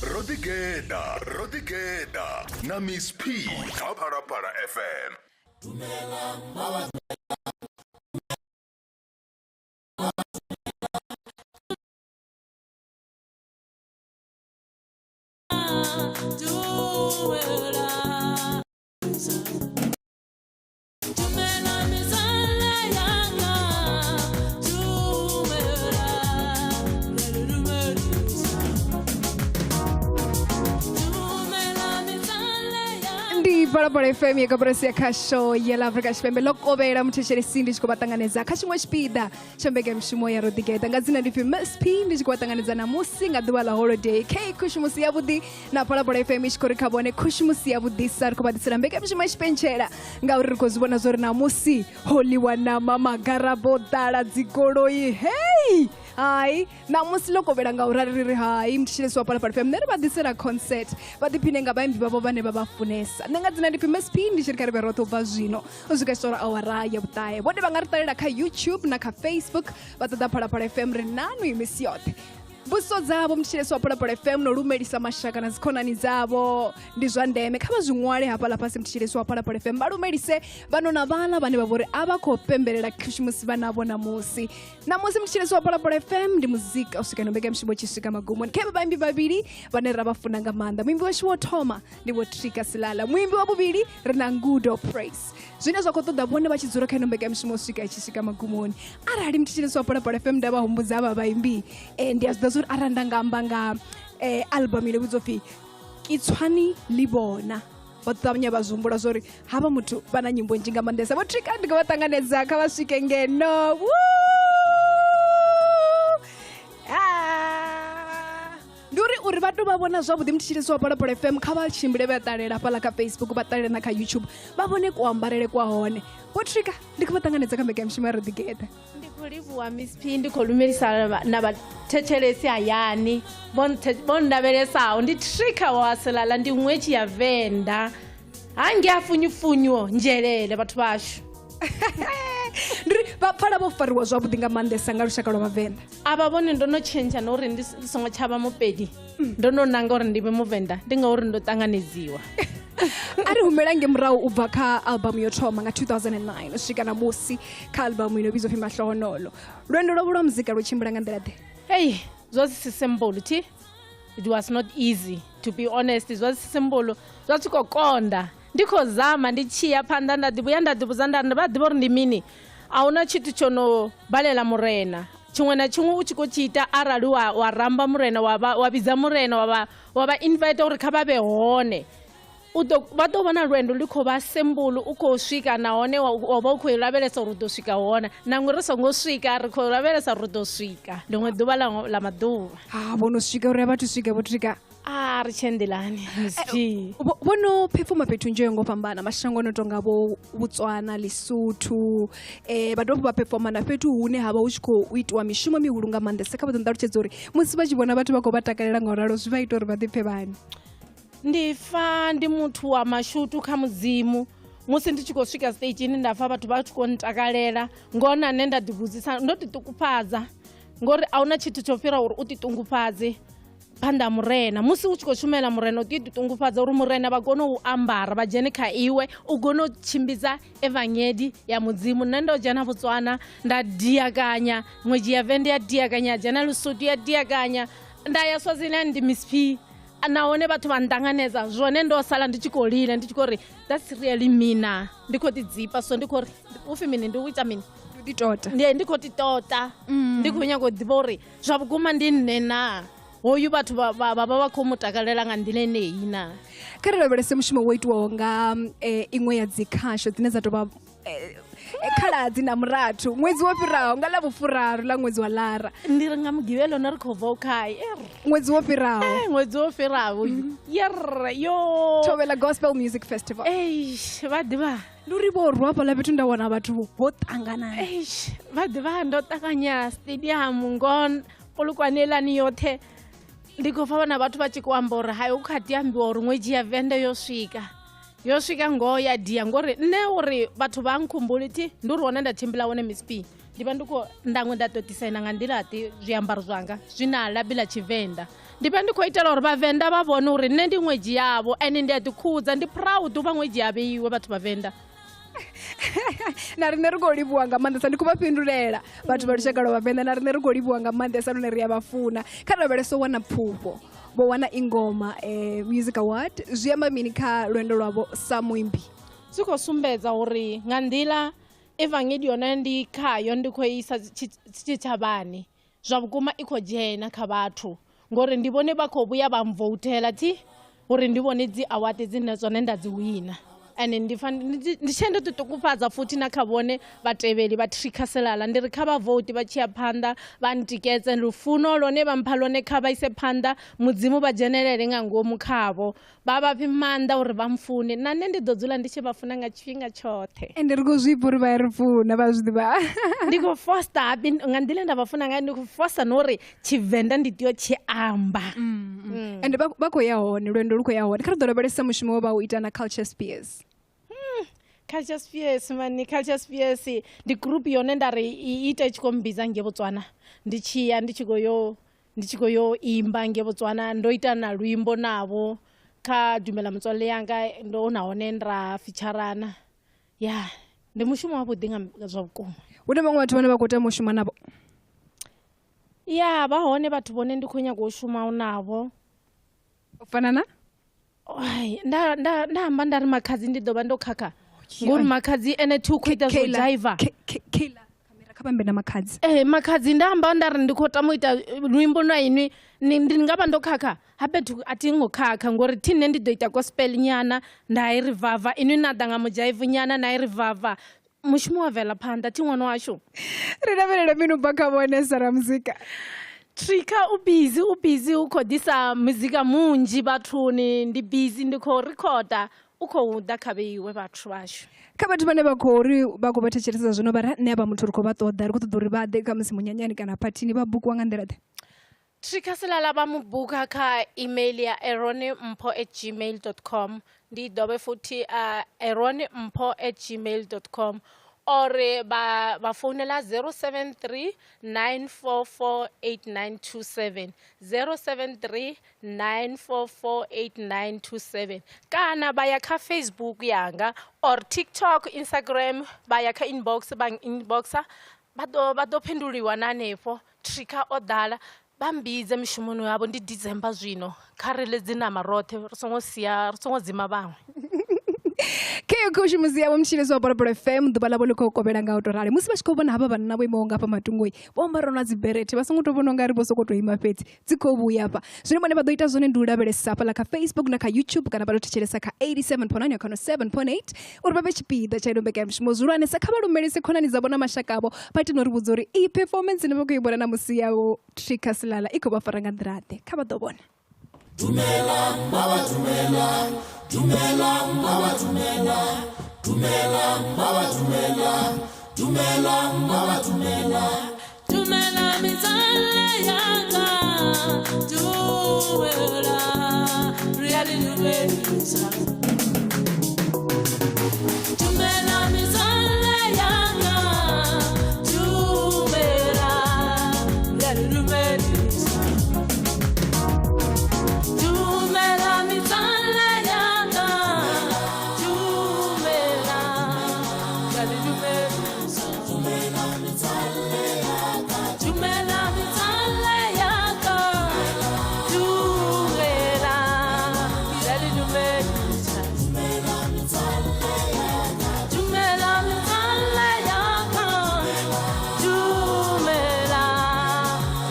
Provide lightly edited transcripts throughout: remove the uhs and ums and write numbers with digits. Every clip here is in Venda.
Rodigeda na Miss P kha Phalaphala FM. Ndi Phalaphala FM ya koporasi ya khasho ya ḽa Afrika Tshipembe ḽo kovhela muthetshelesi ndi tshi khou vha ṱanganedza kha tshiṅwe tshipiḓa tsha mbekanyamushumo ya Rodigeda. Nga dzina ndi pfi Miss P, ndi tshi khou vha ṱanganedza ṋamusi nga ḓuvha ḽa holiday. Khe khushumusi yavhuḓi na Phalaphala FM i tshi khou ri kha vhone khushumusi yavhuḓisa. Ri khou vha ḓisela mbekanyamushumo ya tshipentshela ngauri ri khou zwi vhona zwo ri ṋamusi ho ḽiwa ṋama, magarabo ḓala dzigoloi. Hei hai, ṋamusi ḽo kovhela nga u rali ri ri hai muthetshelesi wa Phalaphala FM nṋe ri vha ḓisela concert vha ḓiphine nga vhaimbi vhavho vhane vha vha funesa. Nṋe nga dzina ndi pfi Miss P, ndi tshi ri kha ri vhe roṱhe u bva zwino u swika tshitora awara ya vhuṱahe. Vhone vha nga ri ṱalela kha YouTube na kha Facebook vha ṱoḓa Phalaphala FM, ri nanu misi yoṱhe. Mbudziso dzavho muthetshelesi wa Phalaphala FM no lumelisa mashaka na dzikhonani dzavho ndi zwa ndeme, kha vha zwi ṅwale hafhaḽa fhasi muthetshelesi wa Phalaphala FM, vha lumelise vhano na vhaḽa vhane vha vhori a vha khou pembelela khushumusi vha navho ṋamusi. Ṋamusi muthetshelesi wa Phalaphala FM ndi muzika u swika no mbekanyamushumo tshi swika magumoni. Khe vhaimbi vhavhili vhane ra vha funa nga maanḓa, muimbi washu wo thoma ndi Vho Trika Silala, muimbi wa vhuvhili ri na Ngudo Praise. Zwine zwa khou ṱoḓa vhone vha tshi dzula kha ino mbekanyamushumo u swika i tshi swika magumoni. Arali muthetshelesi wa Phalaphala FM nda vha humbudza havha vhaimbi, ndi a zwi ḓivha zwa uri arali nda nga amba nga album ino vhidzwa upfhi Kitshwani Ḽivhona, vha ḓo ṱavhanya vha zwi humbula zwa uri havha muthu vha na nyimbo nnzhi nga maanḓesa. Vho Trika ndi khou vha ṱanganedza, kha vha swike ngeno. Ndi uri vha tou vha vhona zwavhuḓi muthetshelesi wa Phalaphala FM kha vha tshimbile vha ṱalela hafhaḽa kha Facebook, vha ṱalele na kha YouTube vha vhone kuambarele kwa hone. Vho Trika ndi khou vha ṱanganedza kha mbekanyamushumo ya Rodigeda. Ndi khou livhuwa Miss P, ndi khou lumelisa na vhathetshelesi hayani vho ndavhelesaho. Ndi Trika wa Silala, ndi ṅwetshi ya Venḓa hangei a funyufunyo nzhelele vhathu vhashu. Ndi uri vha pfala vho fariwa zwavhuḓi nga maanḓesa nga lushaka lwa Vhavenḓa. A vha vhone ndo no tshentsha na uri ndi songo tsha vha Mupedi, ndo no nanga uri ndi vhe Muvenḓa, ndi ngauri ndo ṱanganedziwa. A ri humela nge murahu u bva kha albamu yo thoma nga 2009 u swika ṋamusi kha albamu ino vhidzwa pfi Mahlohonolo. Lwendo lwavho lwa muzika lwo tshimbila nga nḓila ḓe? Hey, zwo si simple thi. It was not easy, to be honest. Zwo si simple, zwa tshi khou konḓa. Ndi khou zama ndi tshi ya phanḓa, nda ḓi vhuya nda ḓi vhudza nda ri vha ḓivha uri ndi mini. A huna tshithu tsho no balela murena. Tshiṅwe na tshiṅwe u tshi khou tshi ita arali wa ramba murena, wa vhidza murena, wa vha invite uri kha vha vhe hone. U ḓo, vha ḓo vhona lwendo lu khou vha simple, u khou swika nahone wa vha u khou lavhelesa uri u ḓo swika hone. Nangwe ri songo swika, ri khou lavhelesa uri ri ḓo swika ḽiṅwe ḓuvha ḽa maḓuvha. Ha, vho no swika uri a vhathu swika vho Trika. A ri tshe nḓilani, Miss P. Vho no phefoma fhethu nzhi ngo fhambana, mashango no tonga vho Botswana, Lesotho, vha dovha vha phefoma na fhethu hune ha vha hu tshi khou itiwa mishumo mihulu nga maanḓesa. Kha vha ḓo nṱalutshedza uri musi vha tshi vhona vhathu vha khou vha takalela nga u ralo zwi vha ita uri vha ḓipfe vhani? Ndi pfa ndi muthu wa mashudu kha Mudzimu. Musi ndi tshi khou swika stagini nda pfa vhathu vha tshi khou ntakalela, ngoho na nṋe nda ḓivhudzisa, ndo ḓiṱukufhadza ngori a huna tshithu tsho fhira uri u ḓiṱungufhadze phanḓa ha murena. Musi u tshi khou shumela murena u tea u ḓiṱungufhadza uri murena vha kone u ambara vha dzhene kha iwe, u kone u tshimbidza evangeli ya Mudzimu. Nṋe ndo dzhena Botswana nda diakanya ṅwedzi ya Venḓa, ya diakanya ya dzhena Lesotho ya diakanya, nda ya Swaziland ndi Miss P, nahone vhathu vha nṱanganedza zwone. Ndo sala ndi tshi khou lila ndi tshi khou ri that's really me na, ndi khou ḓidzipa so ndi khou ri upfi mini, ndi u ita mini, Ndi u ḓitota. Ndi khou ḓitota, ndi khou nyanga u ḓivha uri zwa vhukuma ndi nṋe na hoyu vhathu vha vha khou mu takalela nga nḓila eneyi na. Kha ri lavhelese mushumo wo itiwaho nga iṅwe ya dzikhasho dzine dza tou vha khaladzi na murathu ṅwedzi wo fhiraho nga ḽa vhufuraru ḽa ṅwedzi wa Lara. Ndi ri nga mugivhelo no ri khou bva u khai. Ṅwedzi wo fhiraho. Ṅwedzi wo fhiraho. Yerre, yo. Thobela Gospel Music Festival. Eish, vha ḓivha. Ndi uri vho rwa hafhaḽa fhethu nda wana vhathu vho ṱangana. Eish, vha ḓivha ndo ṱanganya stadium ngo Polokwane elani yoṱhe. Ndi khou pfa vhana vhathu vha tshi khou amba uri hai hu kha ḓi ambiwa uri ṅwedzi ya Venḓa yo swika. Yo swika ngoho ya dia ngori nṋe uri vhathu vha nkhumbuli thi ndi uri hone nda tshimbila hone Miss P. Ndi vha ndi khou ndangwe nda ḓo disaina nga nḓila ḓi zwiambaro zwanga zwi na labi ḽa Tshivenḓa. Ndi vha ndi khou itela uri vhavenḓa vha vhone uri nṋe ndi ṅwedzi yavho, ende ndi a ḓikhudza, ndi proud u vha ṅwedzi ya vheiwe vhathu vha Venḓa. Na riṋe ri khou livhuwa nga maanḓesa, ndi khou vha fhindulela vhathu vha lushaka lwa vhavenḓa, na riṋe ri khou livhuwa nga maanḓesa lune ri a vha funa. Kha lavhelesa wana pfufho, vho wana Ingoma Music Award, zwi amba mini kha lwendo lwavho sa muimbi? Zwi khou sumbedza uri nga nḓila evangeli yone ndi khayo, ndi khou isa tshitshavhani zwa vhukuma, i khou dzhena kha vhathu, ngori ndi vhone vha khou vhuya vha mvoutela thi uri ndi vhone dzi award dzine dzone nda dzi wina. Ende ndi fa ndi tshe ndo ḓiṱukufhadza futhi na kha vhone vhatevheli vha Trickers, ndi ri kha vha vote vha tshi ya phanḓa, vha ntikedze lufuno lone vha mpha lone, kha vha ise phanḓa, mudzimu vha dzhenelele nga ngomu khavho, vha vha fhe maanḓa uri vha mpfune, na nṋe ndi ḓo dzula ndi tshi vha funa nga tshifhinga tshoṱhe. Ende ri khou zwi pfa uri vha ya ri funa, vha zwi ḓivha. Ndi khou fosta happy nga nḓila nda vha funa ngayo, ndi khou fosta na uri Tshivenḓa ndi tea u tshi amba. Ende vha khou ya hone, lwendo lu khou ya hone. Kha ri ḓo lavhelesa mushumo we vha u ita na Culture Spears. Culture Spears mani, Culture Spears ndi group yone nda ri i ita i tshi khou mmbidza nge Botswana, ndi tshi ya ndi tshi khou yo ndi tshi khou yo imba nge Botswana, ndo ita na luimbo navho kha Dumela Motswalle Yanga, ndo nahone nda featurana. Ya, ndi mushumo wavhuḓi nga zwa vhukuma. Hu na vhaṅwe vhathu vhane vha khou tama u shuma navho? Ya, vha hone vhathu vhone ndi khou nyaga u shuma navho. U fana na? Ai, nda nda nda amba nda ri makhadzi ndi ḓo vha ndo khakha, ngori makhadzi ene thi u khou ita zwo dzhaiva. Kayla, kamera kha vhambe na makhadzi. Ee, makhadzi nda amba nda ri ndi khou tama u ita luimbo na inwi, ndi nga vha ndo khakha habe a thi ngo khakha, ngori thi nṋe ndi ḓo ita gospel nyana nda i ri vava, inwi na ḓa nga mudzhaivu nyana na i ri vava, mushumo wa bvela phanḓa thi ṅwana washu. Ri lavhelela mini u bva kha vhone Sara Muzika? Trika u busy, u busy, u khou ḓisa muzika munzhi vhathuni, ndi busy ndi khou rikhoda, u khou ḓa kha vheiwe vhathu vhashu. Kha vhathu vhane vha khou ri vha khou vha thetshelesa zwino, vha ri nṋe avha muthu ri khou vha ṱoḓa, ri khou ṱoḓa uri vha ḓe kha musi munyanyani kana phathini, vha bukiwa nga nḓila ḓe? Trika Selala vha mu buka kha email ya aronmpho@gmail.com, ndi dovhe futhi aronmpho@gmail.com, or vha vha founela 073 944 8927, 073 944 8927, kana vha ya kha Facebook yanga or TikTok, Instagram, vha ya kha inbox, vha inboxa, vha ḓo fhinduliwa na hanefho. Trika o ḓala, vha mbidze mishumoni yavho, ndi December zwino, kha ri ḽe dzinama roṱhe, ri songo sia, ri songo dzima vhaṅwe. Kheyo khoshu musi yavho mutshilisi wa Phalaphala FM, ḓuvha ḽavho ḽi khou kovhela nga u tou rali. Musi vha tshi khou vhona havha vhanna vho imaho nga hafha matungoi vho ambara na dziberethe, vha songo tou vhona ungari vho sokou tou ima fhedzi, dzi khou vhuya hafha. Zwine vhone vha ḓo ita zwone ndi u lavhelesa hafhaḽa kha Facebook na kha YouTube, kana vha tou thetshelesa kha 87.9 kana 7.8 uri vha vhe tshipiḓa tsha ino mbekanyamushumo. Zwihulwanesa kha vha lumelise khonani dzavho na mashaka avho, vha ite no ri vhudza uri iyi performance ine vha khou i vhona na musi yavho Trika Selala i khou vha fara nga nḓila ḓe. Kha vha ḓo vhona. Dumelang baba, dumelang, dumelang baba, dumelang, dumelang baba, dumelang, dumelang baba, dumelang. Dumela metswalle ya ka, dumela, re a le dumedisa. Dumela metswalle ya ka, dumela, re a le dumedisa. Dumela metswalle ya ka, dumela, re a le dumedisa. Dumela metswalle ya ka, dumela, re a le dumedisa. Dumela metswalle ya ka, dumela,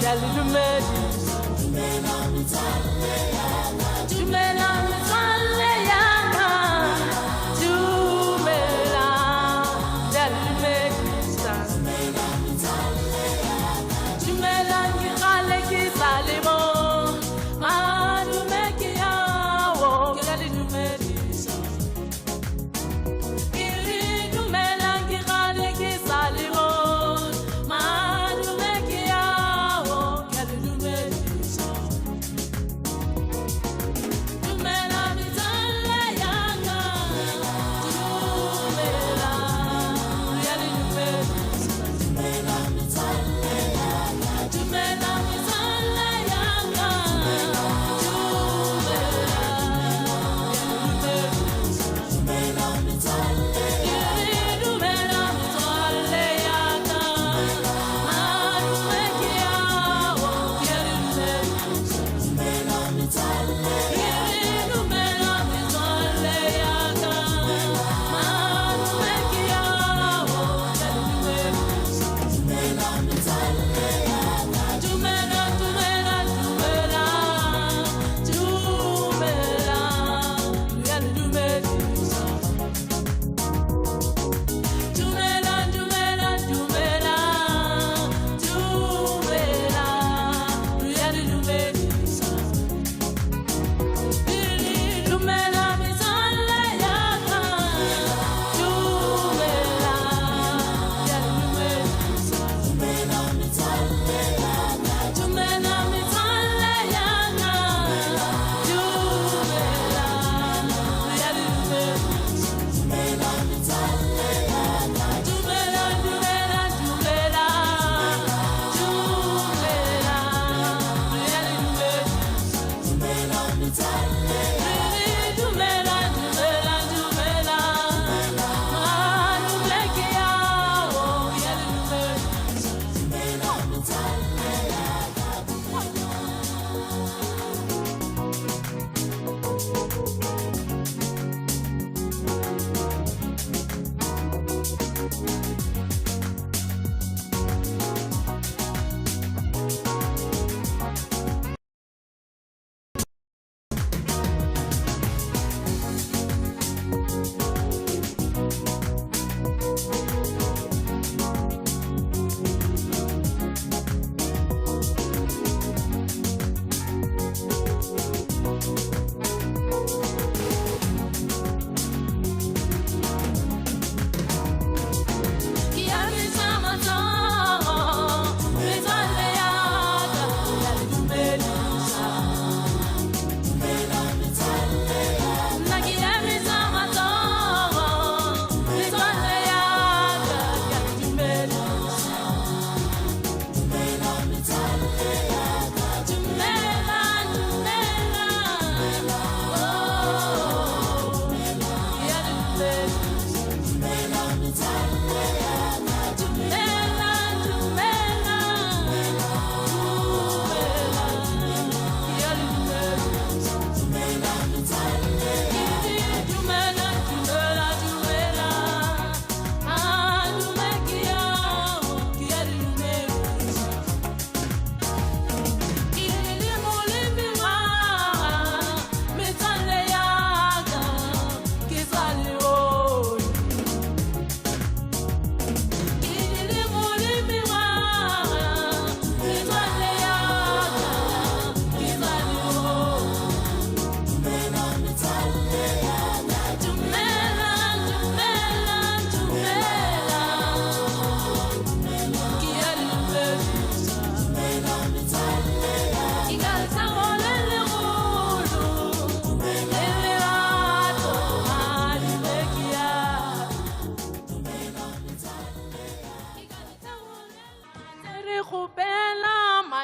re a le dumedisa. Dumela metswalle ya ka, dumela, re a le dumedisa. Dumelang, ke kgale ke sa le mo, madume ke ao, ke a le dumedisa. Ke re dumelang, ke kgale ke sa le mo, madume ke ao, ke a le dumedisa.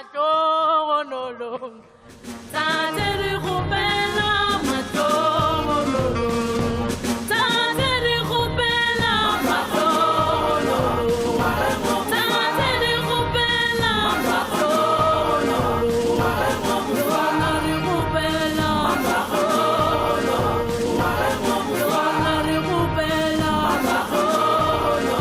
Mahlohonolo. Tate re kgopela mahlohonolo. Tate re kgopela mahlohonolo. Tate re kgopela mahlohonolo. Yona re kgopela mahlohonolo. Yona re kgopela mahlohonolo.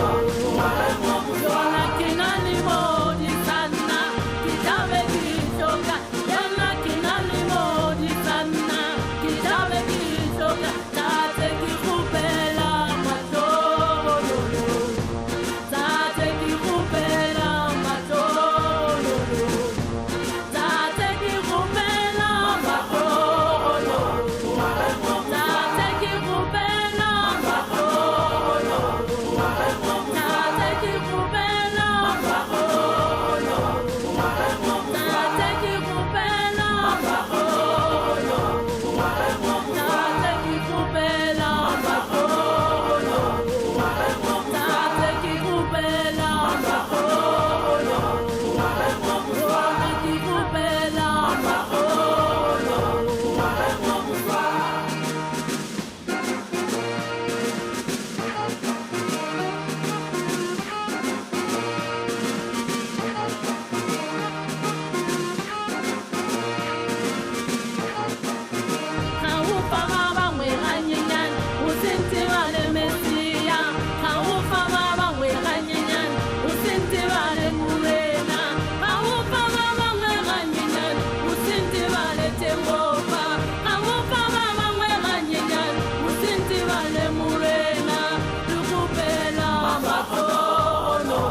Yona ke na le modisana, ke tla be ke hloka. Yona ke na le modisana, ke tla be ke hloka. Tate ke kgopela mahlohonolo. Tate ke kgopela mahlohonolo. Tate ke kgopela mahlohonolo. Tate ke kgopela mahlohonolo. Tate ke kgopela mahlohonolo. Tate ke kgopela mahlohonolo. Tate ke kgopela mahlohonolo. Tate ke kgopela mahlohonolo. Yona ke kgopela mahlohonolo. Ga o fa ba bangwe ganyenyane, o se ntebale Mesia. Ga o fa ba bangwe ganyenyane, o se ntebale Morena. Ga o fa ba bangwe ganyenyane, o se ntebale Jehova. Ga o fa ba bangwe ganyenyane, o se ntebale Morena. Re kgopela mahlohonolo.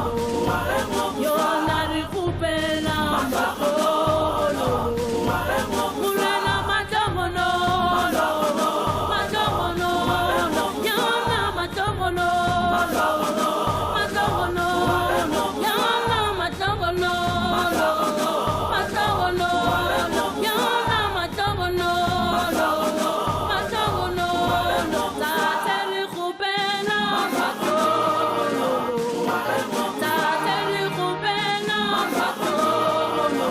Yona re kgopela mahlohonolo. Morena mahlohonolo, mahlohonolo, yona mahlohonolo, mahlohonolo, yona mahlohonolo, mahlohonolo, yona mahlohonolo, mahlohonolo. Tate re kgopela mahlohonolo, tate re kgopela mahlohonolo.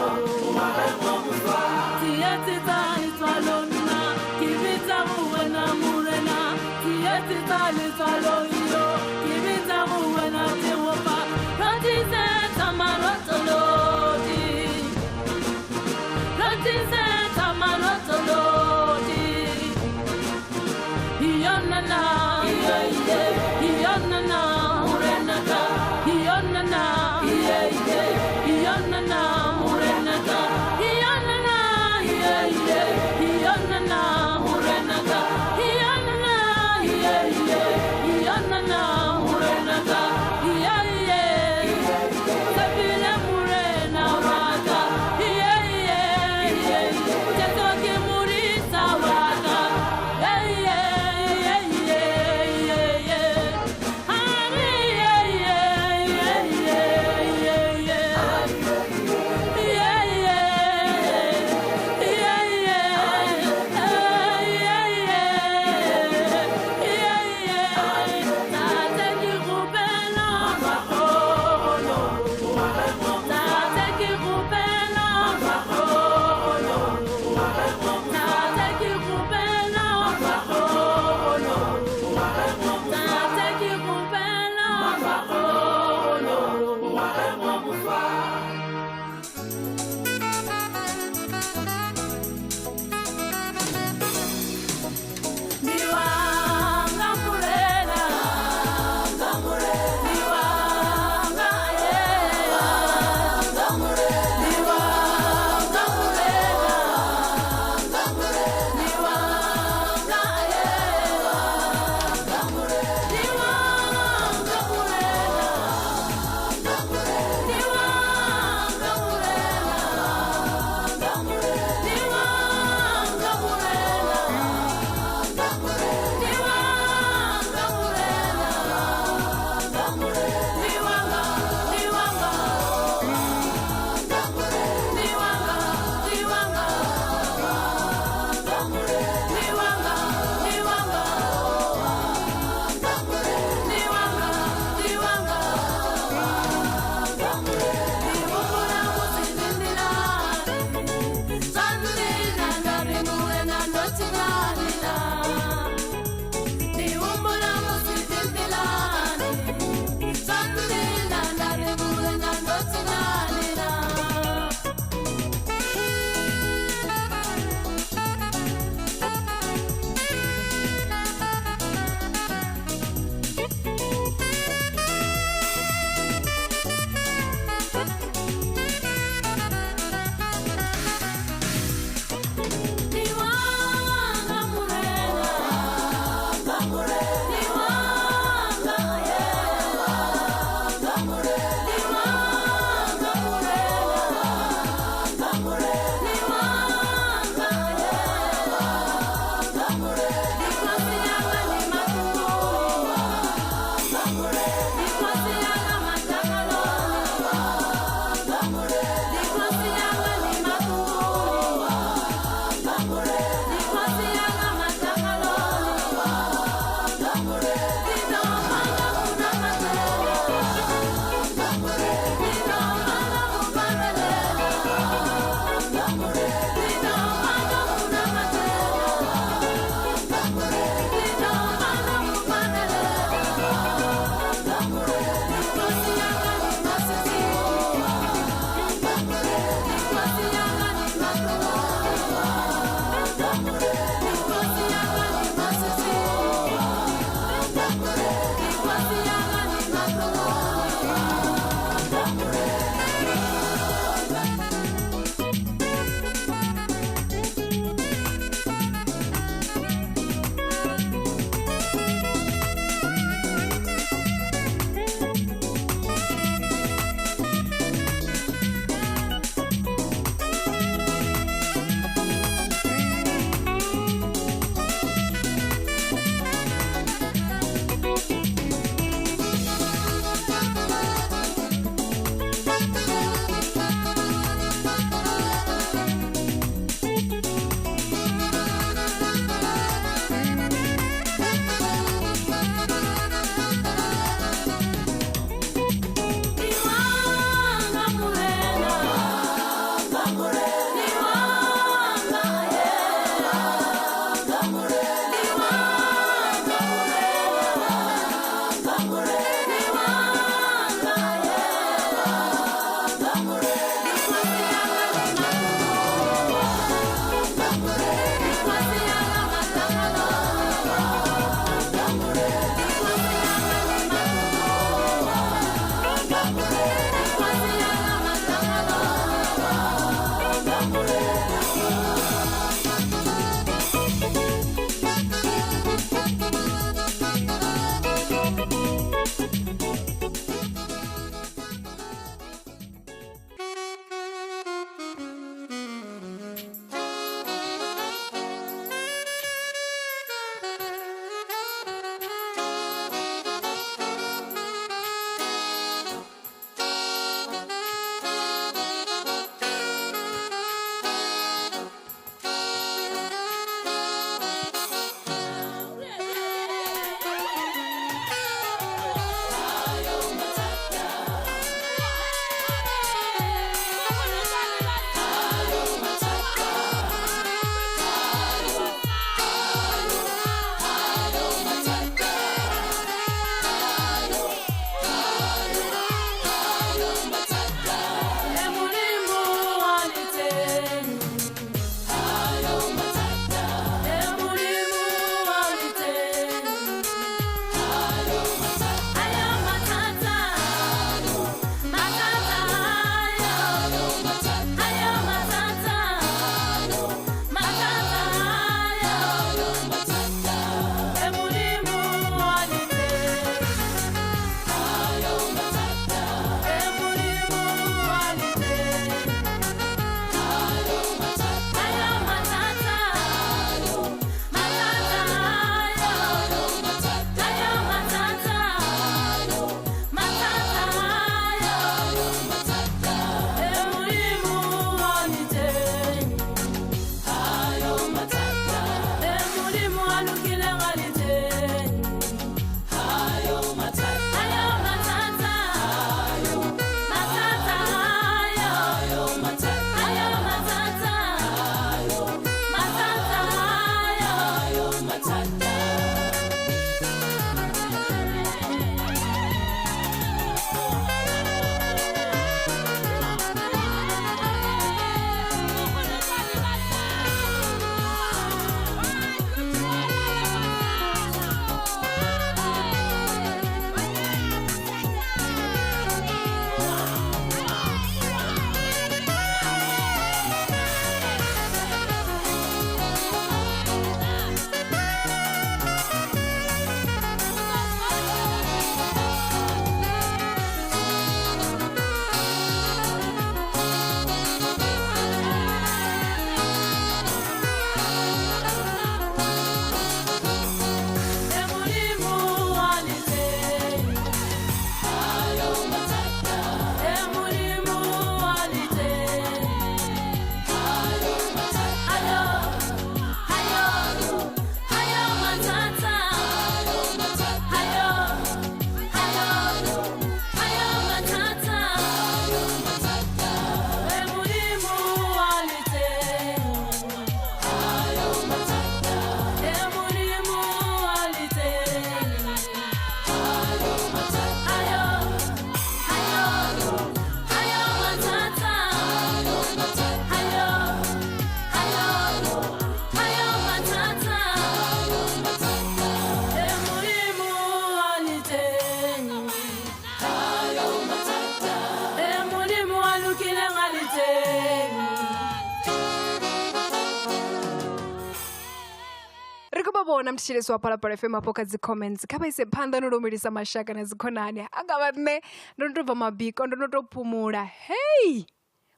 vhona muthetshelesi wa Phalaphala FM afho kha dzi comments kha vha ise phanḓa no lumelisa mashaka na dzikhonani a nga vha nṋe ndo no tou bva mabiko ndo no tou phumula hei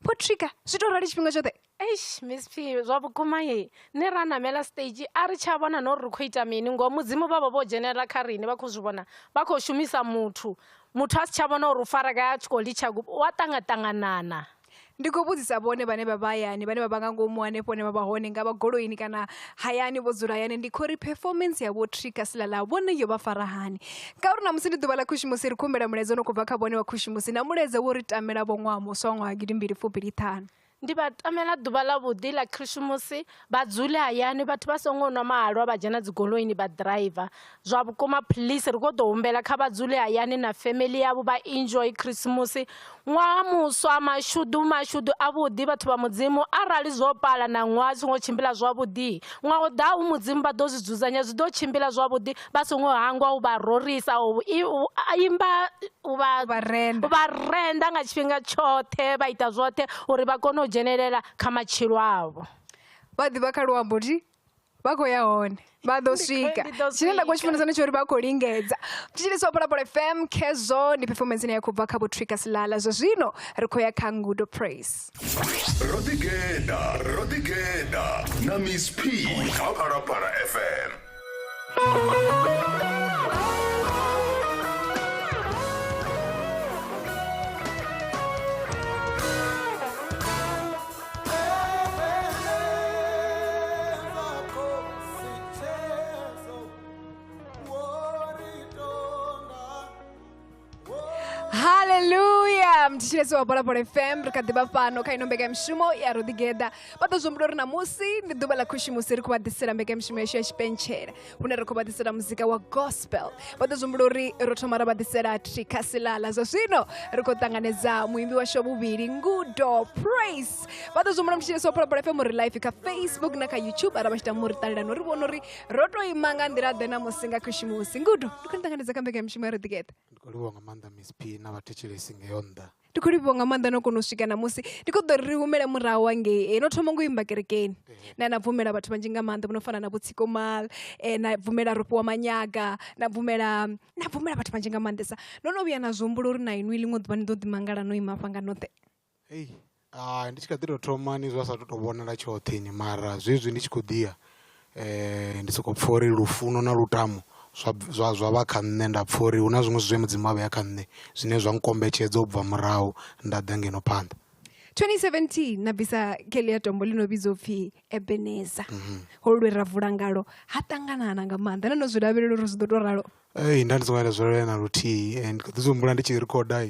vho trika zwi tou rali tshifhinga tshoṱhe. Eish Miss P zwa vhukuma ye nṋe ra namela stage a ri tsha vhona na uri ri khou ita mini ngoho mudzimu vha vha vho dzhenelela kha riṋe vha khou zwi vhona vha khou shumisa muthu muthu a si tsha vhona uri u fara gai a tshi khou litsha wa ṱangaṱanganana. Ndi khou vhudzisa vhone vhane vha vha hayani vhane vha vha nga ngomu hanefho hune vha vha hone nga vha goloini kana hayani vho dzula hayani ndi khou ri performance ya vho Trika Silala vhone yo vha fara hani ngauri ṋamusi ndi ḓuvha ḽa khushumusi ri khou humbela mulaedza u no khou bva kha vhone vha khushumusi na mulaedza wo ri tamela vho ṅwaha muswa wa ṅwaha gidimbili fubili ṱhanu. Ndi vha tamela ḓuvha ḽa vhuḓi ḽa khushumusi vha dzule hayani vhathu vha songo nwa mahalwa vha dzhena dzigoloini vha ḓiraiva zwa vhukuma please ri khou ḓo humbela kha vha dzule hayani na family yavho vha enjoy khrisimusi ṅwaha muswa mashudu mashudu avhuḓi vhathu vha mudzimu arali zwo pala na ṅwaha zwi songo tshimbila zwavhuḓi ṅwaha u ḓaho mudzimu vha ḓo zwi dzudzanya zwi ḓo tshimbila zwavhuḓi vha songo hangwa u vha rorisa u imba u vha vha renda nga tshifhinga tshoṱhe vha ita zwoṱhe uri vha kone u dzhenelela kha matshilo avho. Vha ḓivha kha luambo thi vha khou ya hone vha ḓo swika tshine nda khou tshi funesa ndi tsho uri vha khou lingedza. Thetshelesi wa Phalaphala FM khezwo ndi performance ine ya khou bva kha vho Trika Silala zwa zwino ri khou ya kha Ngudo Praise. Ro ḓigeḓa, ro ḓigeḓa na Miss P kha Phalaphala FM. Haleluya mthetshelesi wa Phalaphala FM ri kha ḓi vha fhano kha ino mbekanyamushumo ya ro ḓigeḓa vha ḓo zwi humbula uri ṋamusi ndi ḓuvha ḽa khushumusi ri khou vha ḓisela mbekanyamushumo yashu ya tshipentshela hune ri khou vha ḓisela muzika wa gospel vha ḓo zwi humbula uri ro thoma ra vha ḓisela Trika Silala zwa zwino ri khou ṱanganedza muimbi washu wa vhuvhili Ngudo Praise vha ḓo zwi humbula mthetshelesi wa Phalaphala FM uri live kha Facebook na kha YouTube arali vha tshi tama uri ṱalela no ri vhona uri ro tou ima nga nḓila ḓe ṋamusi nga khushumusi. Ngudo ndi khou ni ṱanganedza kha mbekanyamushumo ya ro ḓigeḓa. Ndi khou livhuwa nga maanḓa Miss P na vhathetshelesi ngeyo nnḓa. Ndi khou livhuwa nga maanḓa no kona u swika ṋamusi. Ndi khou ḓo ri ri humele murahu hangei. No thoma ngo imba kerekeni na na bvumela vhathu vhanzhi nga maanḓa vho no fana na vho Tsiko Mal, na bvumela Rofhiwa Manyaga, na bvumela na bvumela vhathu vhanzhi nga maanḓesa. No no vhuya na zwi humbula uri na inwi ḽiṅwe ḓuvha ni ḓo ḓi mangala no ima hafha nga noṱhe? Hei, hai ndi tshi kha ḓi tou thoma ni zwa sa tu tou vhonala tshoṱhe ni mara zwezwi ndi tshi khou ḓiya ndi soko pfha uri lufuno na lutamo zwa zwa zwa vha kha nṋe nda pfha uri hu na zwiṅwe zwithu zwe mudzimu a vhea kha nṋe zwine zwa nkombetshedza u bva murahu nda ḓa ngeno phanḓa. 2017 na bvisa keḽia tombo ḽi no vhidzwa upfhi Ebeneza holu lwe ra vula ngalo ha ṱanganana nga maanḓa na no zwi lavhelela uri zwi ḓo tou ralo. Ee nda ndi songo vhuya nda zwi lavhelela na luthihi ndi kha ḓi zwi humbula ndi tshi rikhoda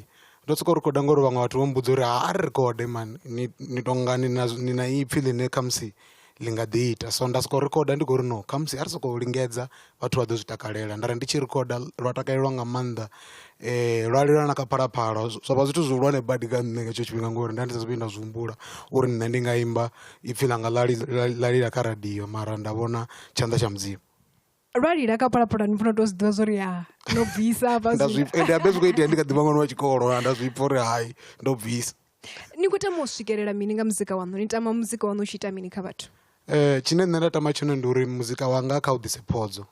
ndo sokou rikhoda ngori vhaṅwe vhathu vho mmbudza uri a ri rikhode mani ni ni tonga ni na ni na ipfhi ḽine khamusi ḽi nga ḓi ita so nda sokou rikhoda ndi khou ri no khamusi a ri sokou lingedza vhathu vha ḓo zwi takalela nda ri ndi tshi rikhoda lwa takalelwa nga maanḓa lwa lila na kha Phalaphala zwa vha zwithu zwihulwane badi kha nṋe nga hetsho tshifhinga ngori nda ndi sa vhuyi nda zwi humbula uri nṋe ndi nga imba ipfhi ḽanga ḽa ḽa lila kha radio mara nda vhona tshanḓa tsha mudzimu. Lwa lila kha Phalaphala ni funa u tou zwi ḓivha zwori ya no bvisa hafha nda zwi ende habe zwi khou itea ndi kha ḓivha ṅwana wa tshikolo nda zwi pfha uri hai ndo bvisa. Ni khou tama u swikelela mini nga muzika waṋu ni tama muzika waṋu u tshi ita mini kha vhathu? Tshine nṋe nda tama tshone ndi uri muzika wanga kha u ḓise phodzo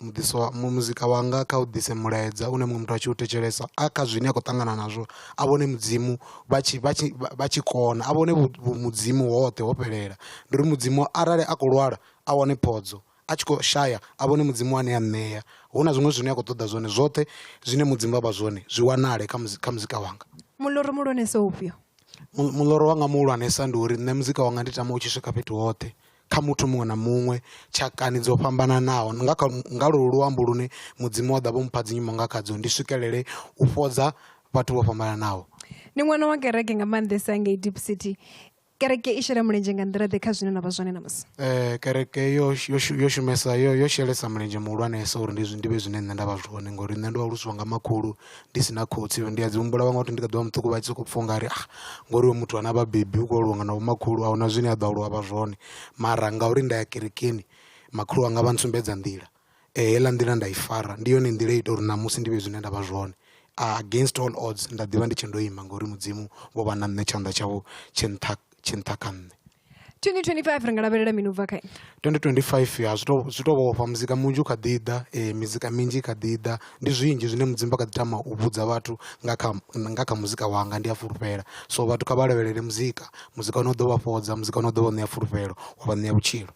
muḓiso wa muzika wanga kha u ḓise mulaedza une muṅwe muthu a tshi u thetshelesa a kha zwine a khou ṱangana nazwo a vhone mudzimu vha tshi vha tshi vha tshi kona a vhone vhu mudzimu hoṱhe ho fhelela ndi uri mudzimu arali a khou lwala a wane phodzo a tshi khou shaya a vhone mudzimu ane a ṋea hu na zwiṅwe zwine a khou ṱoḓa zwone zwoṱhe zwine mudzimu vha vha zwone zwi wanale kha kha muzika wanga. Muloro muhulwanesa ufhio? Muloro wanga muhulwanesa ndi uri nṋe muzika wanga ndi tama u tshi swika fhethu hoṱhe kha muthu muṅwe na muṅwe tshakani dzo fhambananaho nga kha nga lwolu luambo lune mudzimu wa ḓa vho mpha dzi nyimbo nga khadzo ndi swikelele u fhodza vhathu vho fhambananaho. Ni ṅwana wa kereke nga maanḓesa ngei Deep City. Kereke i shela mulenzhe nga nḓila ḓe kha zwine na vha zwone ṋamusi? Kereke yo yo yo shumesa yo yo shelesa mulenzhe muhulwanesa uri ndi ndi vhe zwine nṋe nda vha zwone ngori nṋe ndo aluswa nga makhulu ndi si na khotsi ndi a dzi humbula vhaṅwe vhathu ndi kha ḓivha muṱuku vha tshi sokou pfha ungari ah ngori hoyu muthu hana vhabebi u khou aluwa nga na vhomakhulu ahuna zwine a ḓo aluwa vha zwone mara ngauri nda ya kerekeni makhulu wanga vha ntsumbedza nḓila heiḽa nḓila nda i fara ndi yone nḓila ita uri ṋamusi ndi vhe zwine nda vha zwone against all odds nda ḓivha ndi tshe ndo ima ngori mudzimu vho vha na nṋe tshanḓa tshavho tshi nṱha tshi nṱha kha nṋe. 2025 ri nga lavhelela mini u bva kha ini? 2025 ya zwi to vhofha muzika munzhi u kha ḓi ḓa, mizika minzhi i kha ḓi ḓa. Ndi zwinzhi zwine Mudzimu vha kha ḓi tama u vhudza vhathu nga kha muzika wanga, ndi a fulufhela. So vhathu kha vha lavhelele muzika, muzika une u ḓo vha fhodza, muzika une u ḓo vha ṋea fulufhelo, wa vha ṋea vhutshilo.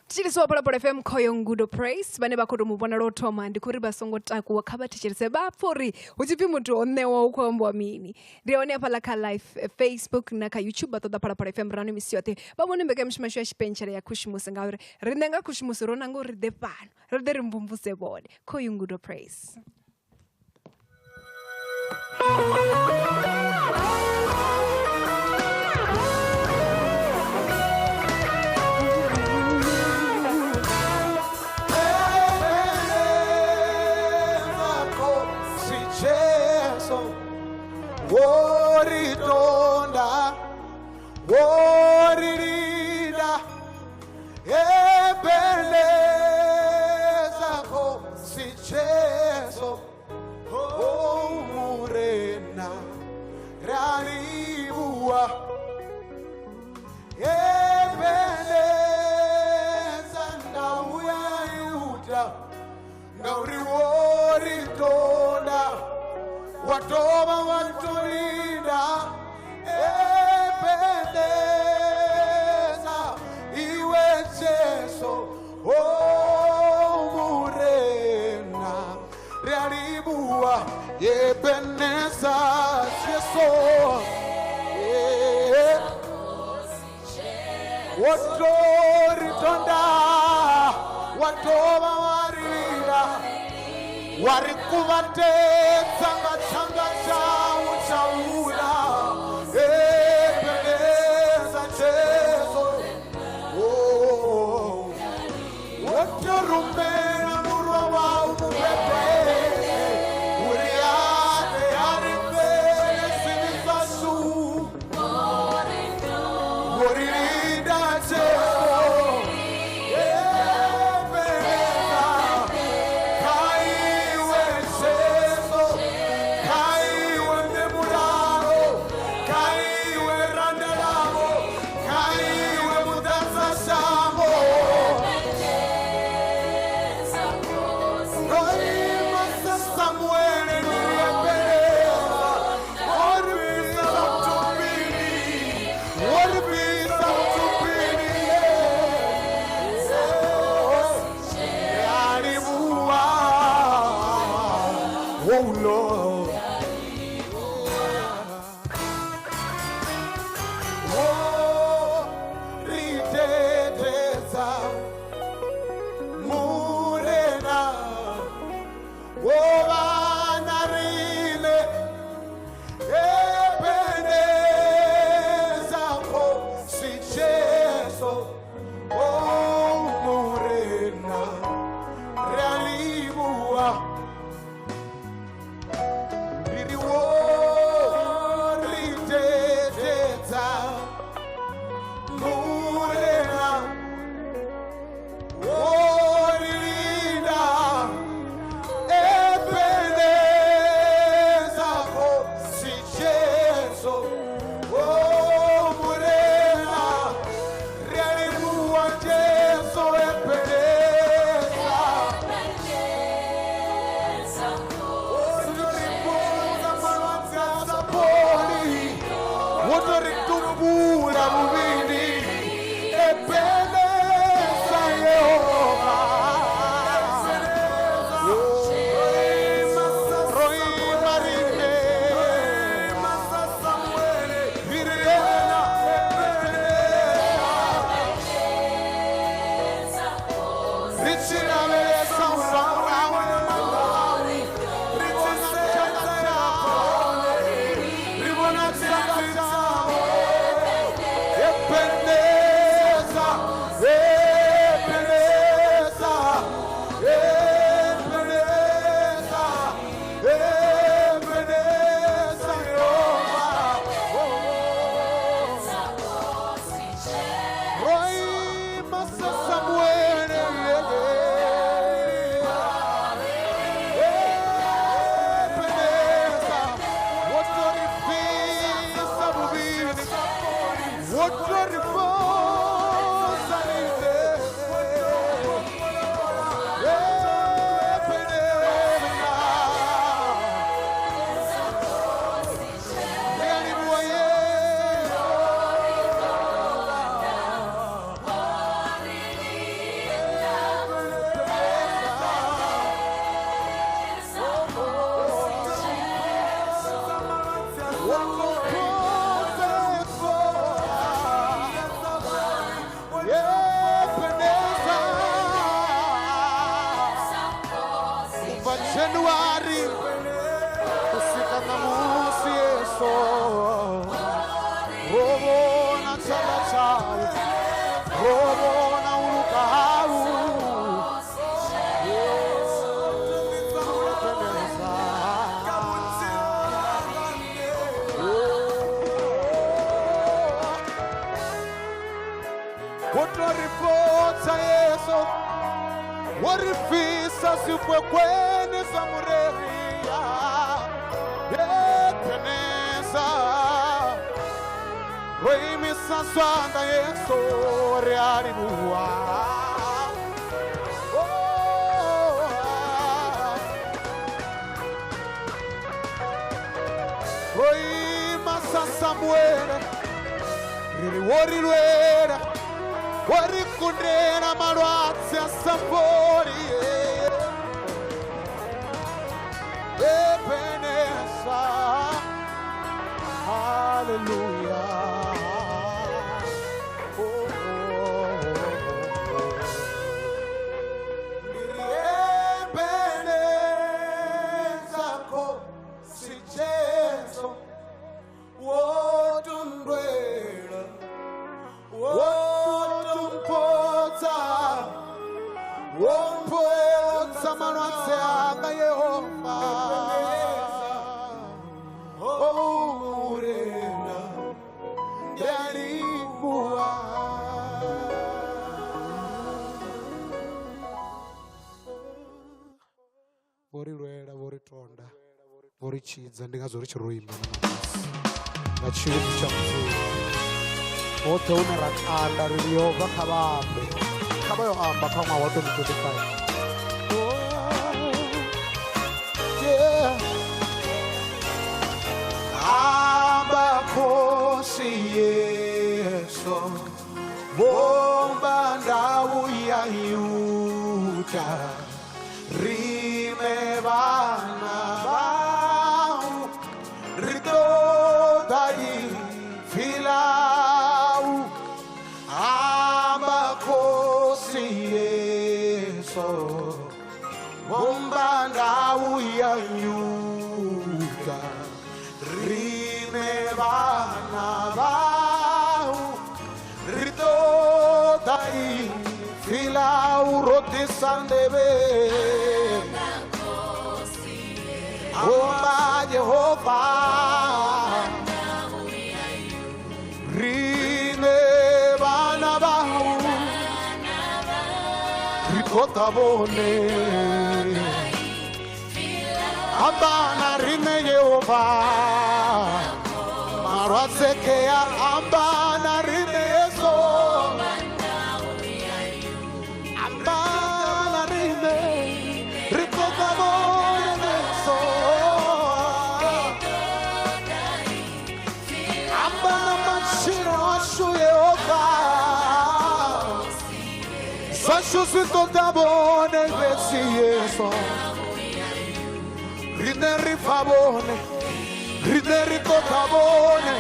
Thetshelesi wa Phalaphala FM khoyo Ngudo Praise vhane vha khou tou mu vhona lwo thoma ndi khou ri vha songo takuwa, kha vha thetshelese vha pfhe uri hu tshi pfhi muthu o ṋewa hu khou ambiwa mini. Ndi hone hafhaḽa kha live Facebook na kha YouTube vha ṱoḓa Phalaphala FM rano misi yoṱhe vha vhone mbekanyamushumo yashu ya tshipentshela ya Khushumusi, ngauri riṋe nga Khushumusi ro nanga uri ri ḓe fhano ri ḓe ri mvumvuse vhone. Khoyo Ngudo Praise. Woritonda, worilida, ebeleza Nkosi Jesu, oh Murena, ralibuwa, ebeleza ndau ya Yuda, ngauri woritonda, watoma watolinda, ebeleza iwe Jesu, oh Murena, realibuwa, ebeneza Jesu, watoritonda, watoma warilira, warikuvatetsa nga chau chaula, ebeneza Jesu, oh watorumela murwa wau mubebe, uri ate arifele swivi zwashu, worilinda Jesu, ebeneza kaiwe Jesu, kaiwe Nemuraro, kaiwe Randalamo, kaiwe Mudatsa Shambo. Roima Samuele niliyepeleza, oribisa mtupini, oribisa mtupini, Yalibuwa, oh Lord. Oh, riteteza Murena, wovana rile, ebeneza Nkosi Jesu, oh Murena, realibuwa, riri wo riteteza Murena, worilinda, ebeneza Nkosi Jesu, oh Murena, realibuwa Jesu, ebeneza. Wotoriponza malwadze a sa fholi, wotoritumbula muvhili, ebeneza Yehova. Roima rine, rirena, ebeneza. Ri tshi lavhelesa murahu na maṋanga, ri tshi sedza hone, ri vhona tshiṱangu tshawe. Ebeneza, ebeneza, ebeneza, ebeneza Yehova. Roima Samuele, ebeneza, wotorifisa muvhili, wotorifonza. Ro vhona u luga hau. Wo to ri fhodza Yesu, wo ri fhisa zwikwekweni zwa mureia. Ebeneza, ro imisa zwanḓa Yesu, ri a livhuwa. Oh, ro ima sa Samuele, ri ri wo ri lwela, wo ri kundela malwadze a sa fholi. Ebeneza, hallelujah. Oh, oh, oh, oh. Ebeneza Nkosi Jesu, wotundwela, wotumpotsa, wompotsa malwadze anga Yehova. Oh, Murena, ndalivhuwa. Vho ri lwela, vho ri tonda, vho ri tshidza, ndi ngazwo ri tshi ro ima na ṋamusi nga tshilidzi tsha Mudzimu. Hoṱhe hune ra kanda ri ri Yehova kha vha ambe, kha vha yo amba kha ṅwaha wa 2025. Yeah. Amba Nkosi Yesu, bomba ndau ya Yuda, rime vana vau, ri ṱoḓa ipfi ḽau. Amba Nkosi Yesu, bomba ndau ya Yuda, rime vana vau, ri ṱoḓa ipfi ḽau, ro ḓisa nḓevhe. Bomba Yehova, rine vana vau, ri ṱoḓa vhone. Amba na riṋe Yehova, malwadze kea, amba na riṋe Yesu, amba na riṋe, ri ṱoḓa vhone Yesu. Amba na matshilo ashu Yehova, zwashu zwi ṱoḓa vhone fhedzi Yesu. Riṋe ri pfa vhone, riṋe ri ṱoḓa vhone,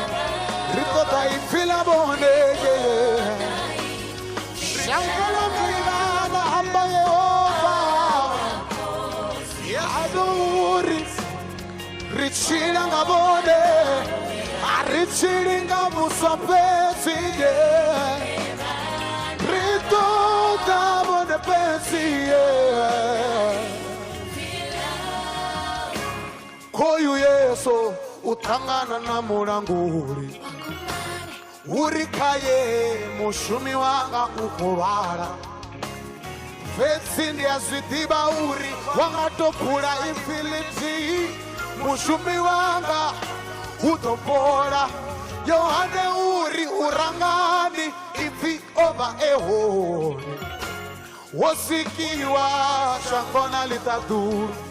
ri ṱoḓa ipfi ḽa vhone. Shango ḽo mbilana, amba Yehova, uri ri tshila nga vhone, a ri tshili nga vhuswa fhedzi. Ri ṱoḓa vhone fhedzi. Khoyu Yesu u ṱangana na mulanguli, uri khaye mushumi wanga u khou lwala, fhedzi ndi a zwi ḓivha uri wa nga to phula ipfi ḽithihi, mushumi wanga u ḓo fhola. Yohane uri u rangani ipfi o vha e hone, wo sikiwa shango na ḽiṱaḓulu.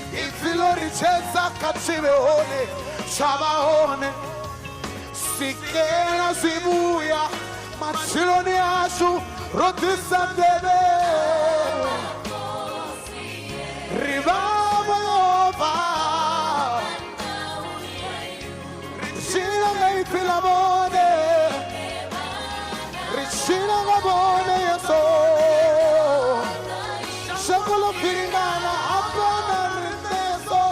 Ipfi ḽo ri tshedza kha tshivhe hone, tsha vha hone. Sikela zwivhuya matshiloni ashu, ro ḓisa nḓevhe, ri vhavho Yehova, ri tshila nga ipfi ḽa vhone, ri tshila nga vhone Yesu. Shango ḽo bvilingana, amba na riṋe Yesu,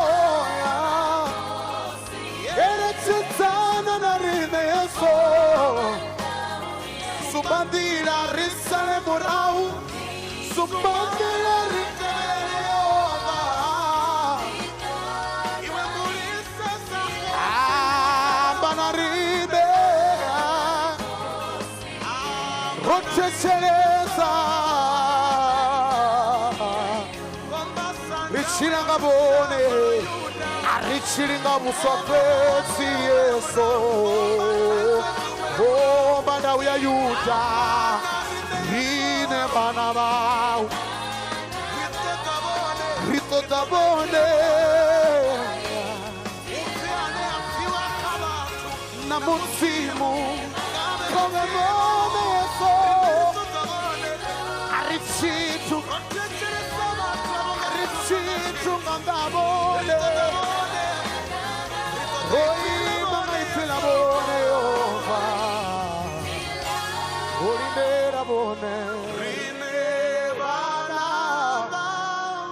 eletshedzana na riṋe Yesu. Sumba nḓila ri sale murahu, sumba nḓila ri tevhele Yehova. Amba na riṋe, ro thetshelesa, ri tshila nga vhone, a ri tshili nga vhuswa fhedzi. Yesu bomba ndau ya Yuda, rine vhana vhau, ri ṱoḓa vhone na Mudzimu, khovhe vhone Yesu. A ri tshithu, a ri tshithu nga nnḓa ha vhone, ro ima nga ipfi ḽa vhone Yehova, ro lindela vhone. Riṋe vhana vhau,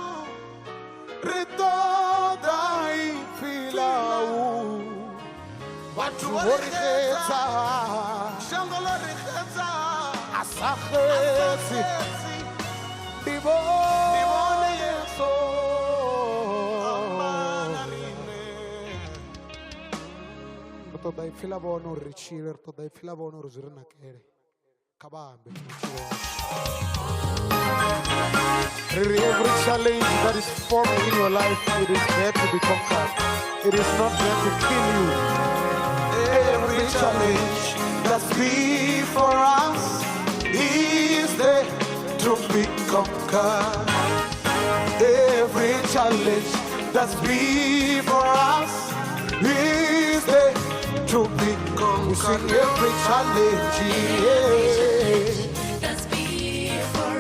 ri ṱoḓa ipfi ḽau. Vhathu vho ri xedza, shango ḽo ri xedza, a sa xedzi ndi vhone Yesu. Ri ṱoḓa ipfi ḽa vhone uri ri tshile, ri ṱoḓa ipfi ḽa vhone uri zwi ri nakele. Kha vha ambe vhutshilo washu. Really, every challenge that is formed in your life, it is there to be conquered. It is not there to kill you. Every challenge that's before us is there to be conquered. Every challenge that's before us is there to be conquered. We sing every challenge, yeah.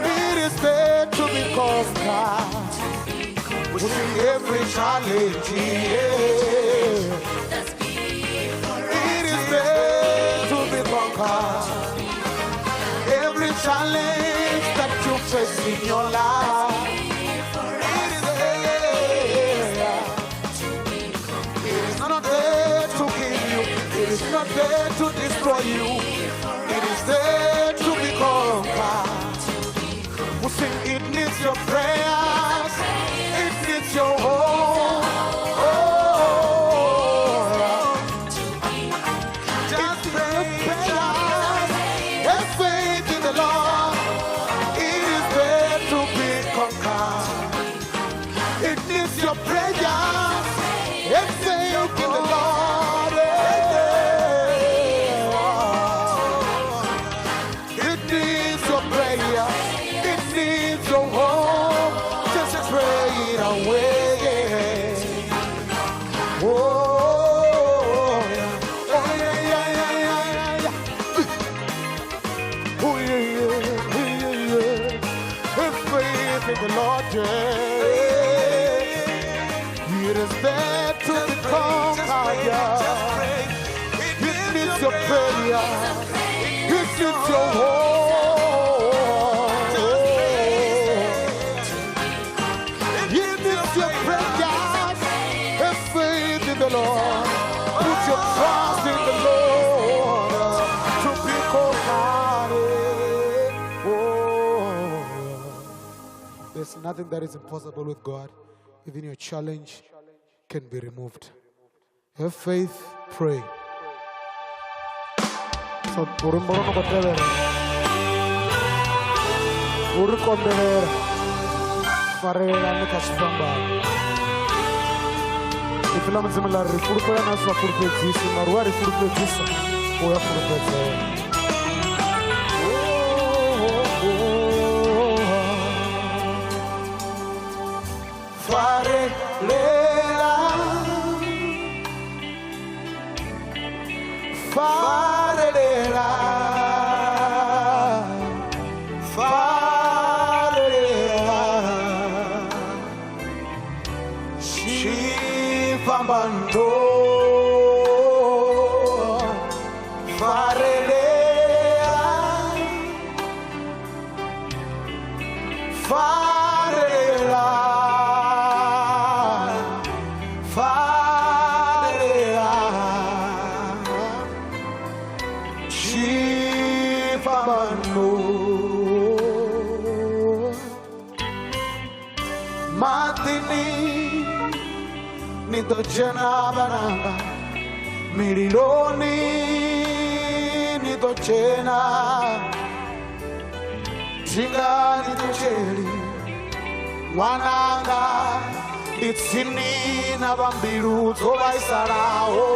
It is there to be conquered. We sing every challenge, yeah. It is there to be conquered. Every challenge that you face in your life, it is there. It is not there to kill you. It is not there to destroy you. It is there to be conquered. We sing it needs your prayers. It needs your hope. Oh. Just pray, prayers. Have faith in the Lord. It is there to be conquered. It needs your prayers. Have faith in the Lord. Yeah. It needs your prayer. It needs your hope. Just pray it away. Oh, yeah. Oh, yeah, yeah, yeah, yeah, yeah. Oh, yeah, yeah, yeah, yeah. Have faith in the Lord, yeah. It is there to be conquered, yeah. It needs your prayer. It needs your hope. It needs your prayers. Have faith in the Lord. Put your trust in the Lord to be conquered. Oh. There's nothing that is impossible with God. Even your challenge can be removed. Have faith, pray. So luimbo lwo no khou tevhela lu ri konḓelela, farelelani kha tshifhambano. Ipfi ḽa Mudzimu ḽa ri fulufhela na sa fulufhedzisi, mara u a ri fulufhedzisa u ya fulufhedzea. Farelela, farelela, farelela, tshifhambano, farelela. tshifhambano. Maḓini ni ḓo dzhena vhananga, mililoni ni ḓo dzhena, thinga ni ṱutsheli ṅwananga, ndi tsini na vha mbilu dzo vhaisalaho.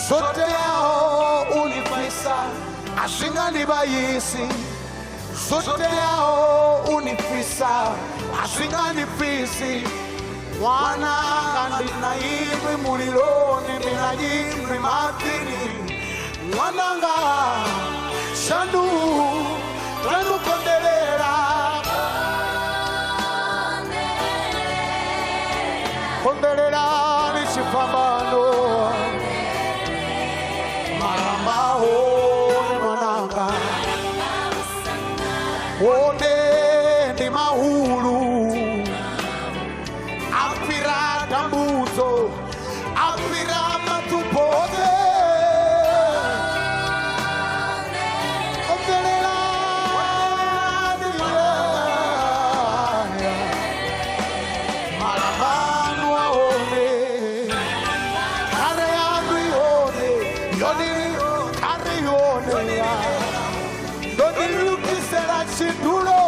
Zwo teaho u ni fhisa a zwi nga ni vhaisi, zwo teaho u ni fhisa a zwi nga ni fhisi. Ṅwananga ndi na inwi muliloni, ndi na inwi maḓini. Ṅwananga shandu tanu konḓelela, konḓelelani tshifhambano. Maramba hone ṅwananga, hone ndi mahulu, a fhira dambudzo, a fhira maṱupho oṱhe. Konḓelelani malambano a hone, khare yanu i hone, yone khare i hone. Ndo ḓi lugisela tshidulo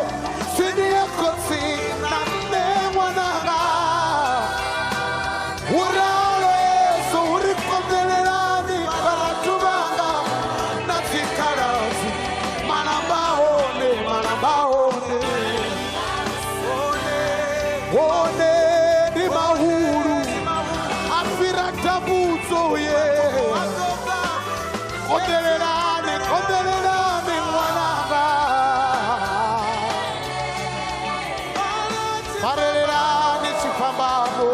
tsini ya khotsi na nṋe ṅwananga. Hu ralo Yesu, hu ri konḓelelani vharathu vhanga na dzikhaladzi. Malamba hone, malamba hone, hone ndi mahulu, a fhira dambudzo ye. Konḓelelani, konḓelelani ṅwananga, farelelani tshifhambano.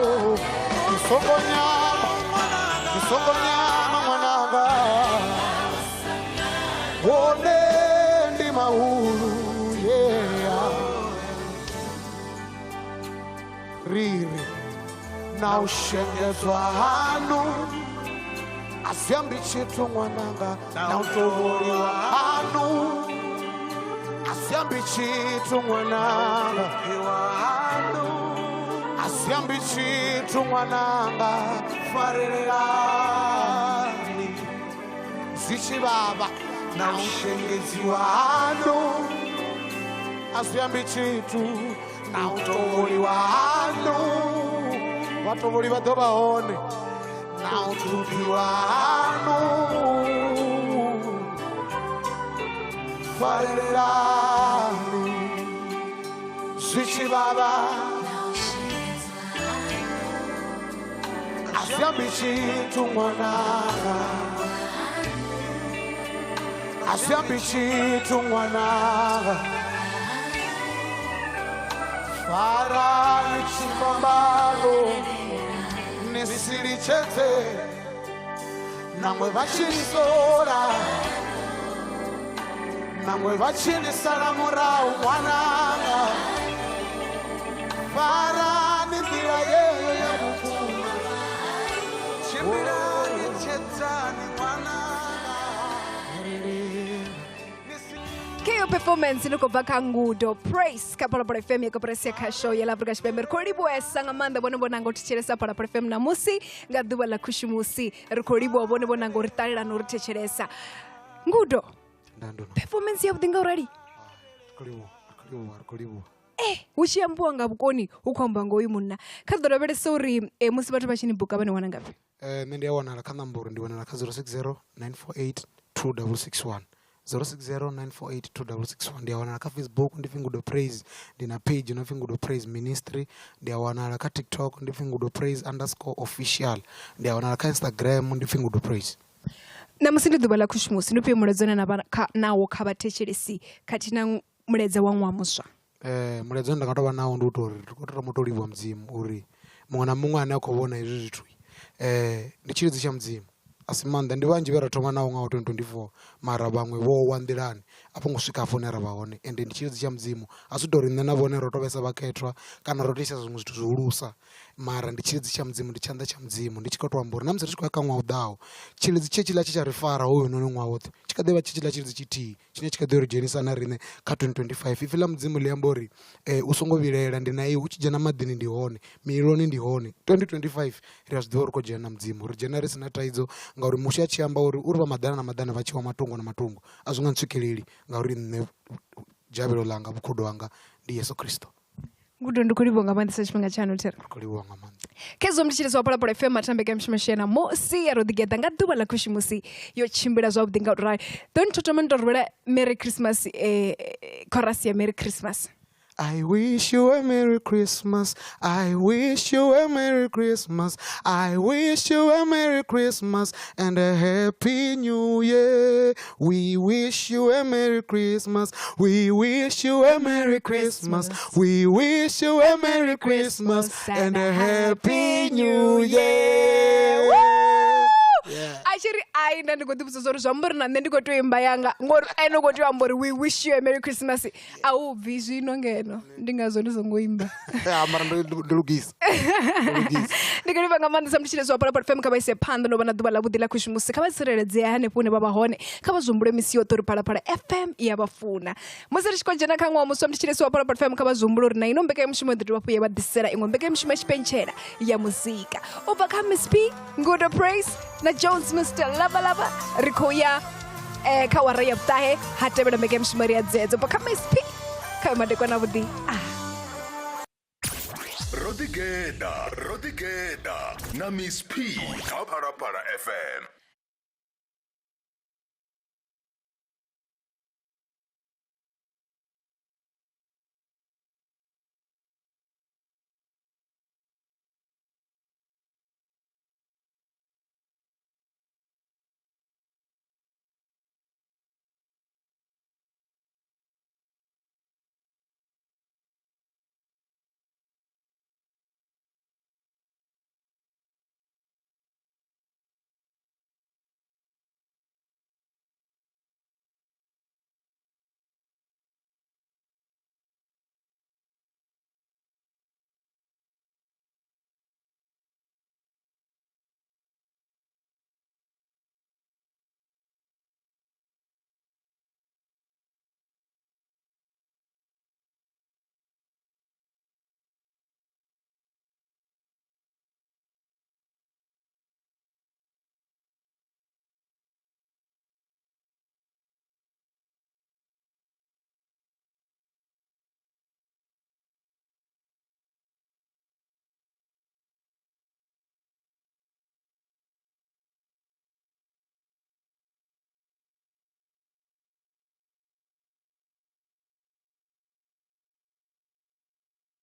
Ni songo nyama, ni songo nyama ṅwananga, hone ndi mahulu yeah. Riri na u shengedzwa hanu a zwi ambi tshithu ṅwananga, na u tovholiwa hanu a zwi ambi tshithu ṅwananga, a zwi ambi tshithu ṅwananga. Farelelani zwi tshi vhavha na u shengedziwa hanu a zwi ambi tshithu, na u tovholiwa hanu vhatovholi vha ḓo vha hone, na u ṱhuphiwa hanu. Farelelani zwi tshi vhavha a zwi ambi tshithu ṅwananga, a zwi ambi tshithu ṅwananga. Farani tshifhambano ni si litshedze, nangwe vha tshi ni sola, nangwe vha tshi ni sala murahu ṅwananga. Farani nḓila yeyo ya vhukuma, Tshimbilani tshedzani ṅwananga. Keyo performance ni khou bva kha Ngudo Praise kha Phalaphala FM ya koporasi ya khasho ya ḽa Afrika Tshipembe. Ri khou livhuwesa nga maanḓa vhone vho nanga u thetshelesa Phalaphala FM ṋamusi nga ḓuvha ḽa khushumusi. Ri khou livhuwa vhone vho nanga u ri ṱalela na u ri thetshelesa. Ngudo, Nda ndo performance yavhuḓi nga u rali ri khou livhuwa, ri khou livhuwa, ri khou livhuwa. hu tshi ambiwa nga vhukoni hu khou ambiwa nga uyu munna. Kha ri ḓo lavhelesa uri musi vhathu vha tshi ni buka vha ni wana ngafhi? Nṋe ndi a wanala kha nomboro, ndi wanala kha 060 948 2661. 060 948 2661. Ndi a wanala kha Facebook, ndi pfi Ngudo Praise, ndi na page ino pfi Ngudo Praise Ministry. Ndi a wanala kha TikTok, ndi pfi Ngudo Praise underscore official. Ndi a wanala kha Instagram, ndi pfi Ngudo Praise. Ṋamusi ndi ḓuvha ḽa khushumusi, ndi ufhio mulaedza une na vha nawo kha vhathetshelesi khathihi na mulaedza wa ṅwaha muswa? Mulaedza une nda nga tou vha nawo ndi u tou uri ri khou thoma u tou livhuwa Mudzimu uri muṅwe na muṅwe ane a khou vhona hezwi zwithu ndi tshilidzi tsha Mudzimu, a si maanḓa. Ndi vhanzhi vhe ra thoma nao ṅwaha wa 2024 mara vhaṅwe vho wa nḓilani, a vho ngo swika hafho hune ra vha hone. Ende ndi tshilidzi tsha Mudzimu, a zwi tou ri nṋe na vhone ro tou vhesa vhakhethwa kana ro tou ita zwiṅwe zwithu zwihulusa. Mara ndi tshilidzi tsha Mudzimu, ndi tshanḓa tsha Mudzimu. Ndi tshi khou tou amba uri na musi ri tshi khou ya kha ṅwaha u ḓaho, tshilidzi tshetshiḽa tshe tsha ri fara hoyunoni ṅwaha woṱhe tshi kha ḓi vha tshetshiḽa tshilidzi tshithihi tshine tshi kha ḓi ri dzhenisa na riṋe kha 2025. Ipfi ḽa Mudzimu ḽi amba uri u songo vhilaela ndi na iwe, u tshi dzhena maḓini ndi hone, mililoni ndi hone. 2025 ri a zwi ḓivha uri ri khou dzhena na Mudzimu, ri dzhena ri si na thaidzo ngauri Mushe a tshi amba uri uri vha maḓana na maḓana vha tshi wa matungo na matungo a zwi nga ntswikeleli ngauri nṋe dzhavhelo ḽanga, vhukhudo hanga ndi Yesu Kristo. Ngudo ndi khou livhuwa nga maanḓesa tshifhinga tshanu thera. Ri khou livhuwa nga maanḓa. Khezwo mutshilisi wa Phalaphala FM matambeka ya mishumo shena musi ya ro ḓigeḓa nga ḓuvha ḽa khushumusi yo tshimbila zwavhuḓi nga u rali. Ḓo ni thoma ni to rwela Merry Christmas chorus ya Merry Christmas. I wish you a Merry Christmas. I wish you a Merry Christmas. I wish you a Merry Christmas and a Happy New Year. We wish you a Merry Christmas. We wish you a Merry Christmas. We wish you a Merry Christmas and a Happy New Year. Yeah. A tshi ri ai nda ndi khou ḓivhudza uri zwi amba uri na nṋe ndi khou tea u imba yanga ngori ene u khou tea u amba uri we wish you a Merry Christmas. A u bvi zwino ngeno ndi ngazwo ndi songo imba. Mara ndo lugisa. Ndi khou livha nga maanḓesa mutshilesi wa Phalaphala FM kha vha ise phanḓa no vha na ḓuvha ḽavhuḓi ḽa khushumusi kha vha tsireledzea hanefho hune vha vha hone kha vha zwi humbule misi yoṱhe uri Phalaphala FM i ya vha funa. Musi ri tshi khou dzhena kha ṅwaha muswa mutshilesi wa Phalaphala FM kha vha zwi humbule uri na ino mbekanyamushumo i ḓo dovha hafhu ya vha ḓisela iṅwe mbekanyamushumo ya tshipentshela ya muzika u bva kha Miss P, Ngudo Praise na Jones Mr Lava Lava. Ri khou ya kha wara ya vhuṱahe ha tevhela mbekanyamushumo ri ya dzedzo bva kha Miss P kha madekwana avhuḓi. Ro ḓigeḓa, ro ḓigeḓa na Miss P kha Phalaphala FM.